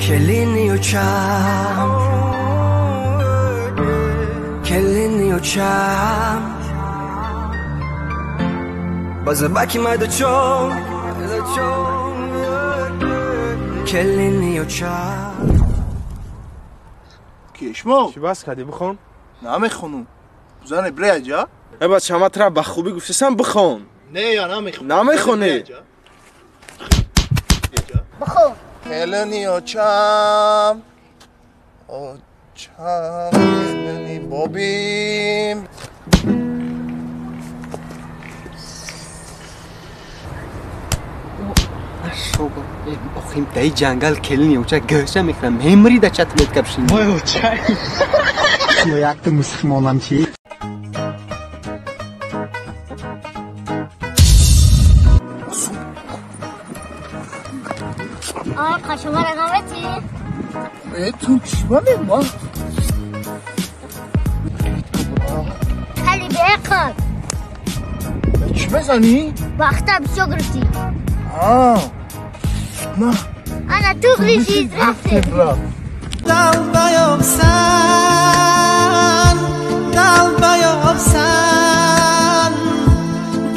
Келини очам, келини очам, базабаки майдачон, келини очам. Кишмо? Чӣ бас кардӣ, бихон? Намехонум. Зане бреаҷа? Э бача, ман тура ба хубӣ гуфтасам, бихон. Не, я намехонам. Намехонӣ? Бихон. Келини очам, очам, келини бобим. Ашога, охим дай ҷангал келини оча гӯша мехӯрам, мемри да чат меткапшин. Вой оча. Ё якта мусулмонам чи? آه قشما رقابتی؟ تو چی ماله ما؟ خیلی بیعقل. چی بزنی؟ وقتا بسیار گرفتی. آه نه انا تو چیز رفته. Dalbayobsan, dalbayobsan,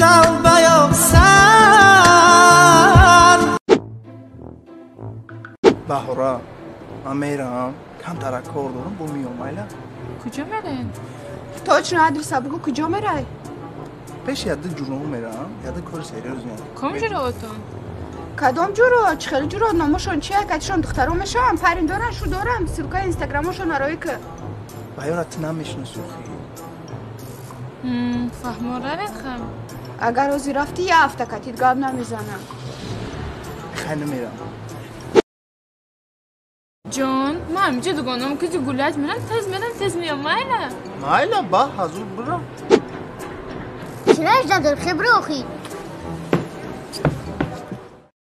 dalbayobsan. Баҳора, ман мерам, камтара кор дорам, бо миём, майла? Куҷо мерен? Точно адреса бугу, куҷо мерай? Пеши яда ҷуром мерам, яда кори серьёзне. Ком ҷуроатон? Кадом ҷуро? Чӣ хеле ҷуро? Номошон чия? Катишон духтаро мешавам, парин доран, шу дорам, ссылкаи инстаграмошон арои ки. Баёра ту намешиноси охи. Фаҳмо, равед хам. Агар ҳозир рафтӣ, я ҳафта катит гап намезанам. Хай намерам. Ҷон, ман ҳаминҷо дугонаам куҷо гулять мерам, тез мерам, тез меям, майла? Майла, ба ҳазур бирам. Чӣ надор, хебро охи.